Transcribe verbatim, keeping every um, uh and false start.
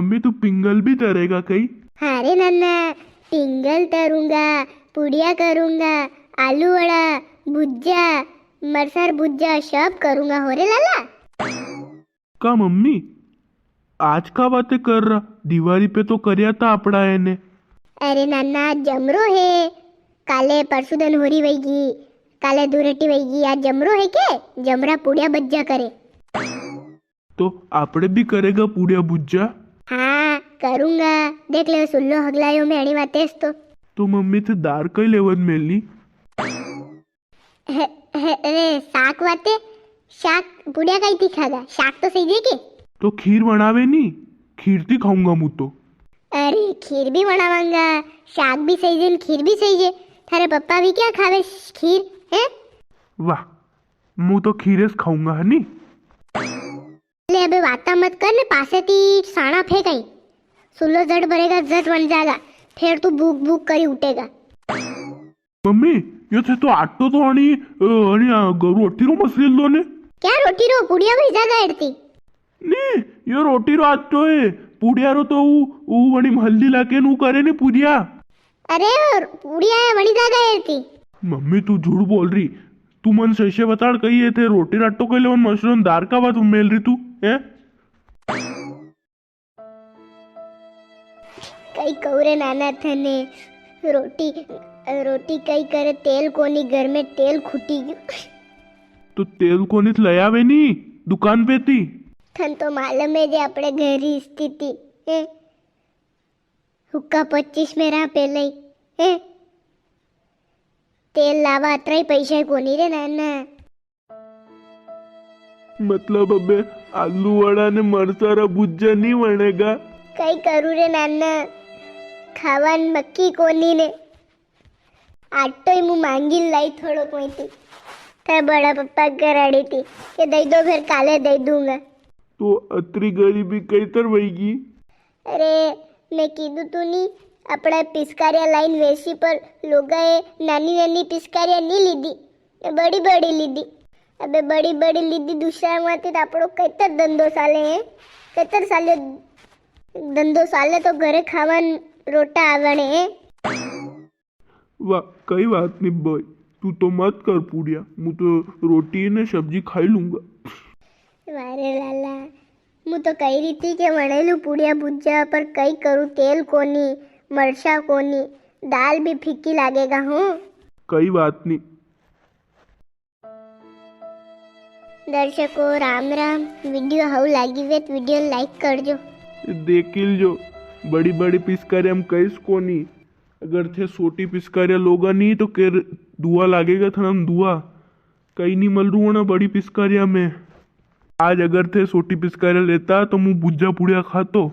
Mummy, तू पिंगल भी तरेगा कई? हाँ रे नाना, पिंगल तरूंगा, पुड़िया करूंगा, आलू वड़ा, भुज्जा, मरसार भुज्जा, सब करूंगा हो रे लाला। का मम्मी, आज का बातें कर रहा? दिवाली पे तो करया था आपड़ा एने। अरे नाना, जमरो है, काले परसुदन होरी वईगी, काले धुरेटी वईगी, आज जमरो है के? जमरा पुड़िया भुज्जा करे। तो आपड़े भी करेगा पुड़िया भुज्जा? हाँ, करूंगा। देख ले, सुल्लो हगलायो में अणी वातेस तो। तो मम्मी, थे दार कई लेवन मेली? हे, हे, अरे, शाक वाते, शाक पुड़िया काई थी खागा? शाक तो सही जे के? तो खीर बनावे नी, खीर थी खाऊंगा मु तो। अरे, खीर भी बनावांगा, शाक भी सही जे, खीर भी सही जे। थारे पप्पा भी क्या खावे खीर, हैं? वाह, मु तो खीरेस खाऊंगा, है नी? ले, अबे वाता मत कर ने, पासे ती साणा फेंकाई। सुल्लो जट भरेगा, जट बन जाएगा, फिर तू भूख भूख करी उठेगा। मम्मी, यो थे तो आटो तो अणी, अ, अणी, आ, ग-, रोटी रो मसली लो ने। क्या रोटी रो? पुड़िया वई जागा एड़ती। नी, यो रोटी रो आटो है। पुड़िया रो तो ऊ, ऊ वणी में हल्दी लाके नू करे ने पुड़िया। अरे, पुड़िया है, वणी जागा एड़ती। मम्मी, तू झूठ बोल री। तू मन सही से बताड़, कही है थे रोटी रो आटो कई लेवन मसलन दार का बात मेल री तू, हैं? कई कहू रे नाना थने, रोटी, रोटी कई करे, तेल कोनी, घर में तेल खुटी गयो। तो तेल कोनी तो ले आवे नी दुकान पे ती। थन तो मालूम है जे आपणे घर री स्थिति है, हुक्का पच्चीस में रहा पहले ही, हैं? तेल लावा अतरा ही पैसा ही कोनी रे नाना। मतलब अबे आलू वड़ा ने मरसा रा भुज्जा नी वणेगा? कई करू रे नाना, खावा ने मक्की कोनी ने। आटो ही मु मांगी लाई थोड़ो कोई थी। थे बड़ा पप्पा घर आड़ी थी के दई दो, फिर काले दई दूंगा। तो अतरी गरीबी कई तर वईगी? अरे, मैं कीधु तू नी, अपना पिचकारिया लाइन वेसी पर लोगा ए नानी नानी पिचकारिया नी लीधी, ए बड़ी बड़ी लीधी। अबे बड़ी बड़ी लीधी दूसरा माते तो आपणो कैतर धंधो साले है, कैतर साले धंधो साले तो घरे खावन रोटा आवणे है। वाह, कई बात नी भाई, तू तो मत कर पूड़िया, मु तो रोटी ने सब्जी खाई लूंगा। वाह रे लाला, मु तो कही री थी के वणेलू पूड़िया भुज्जा, पर कई करूँ, तेल कोनी, मरचा कोनी, दाल भी फीकी लागेगा हूँ। कई बात नी। दर्शकों, राम राम। वीडियो हाउ लागी वे तो वीडियो ने like करजो। देखी लीजो, बड़ी बड़ी पिचकारिया में कईस कोनी। अगर थे छोटी पिचकारिया लोगा नी तो केर दुआ लागेगा थना में दुआ। कई नी मल रू होना बड़ी पिचकारिया में। आज अगर थे छोटी पिचकारिया लेता तो मु भुज्जा पूड़िया खातो।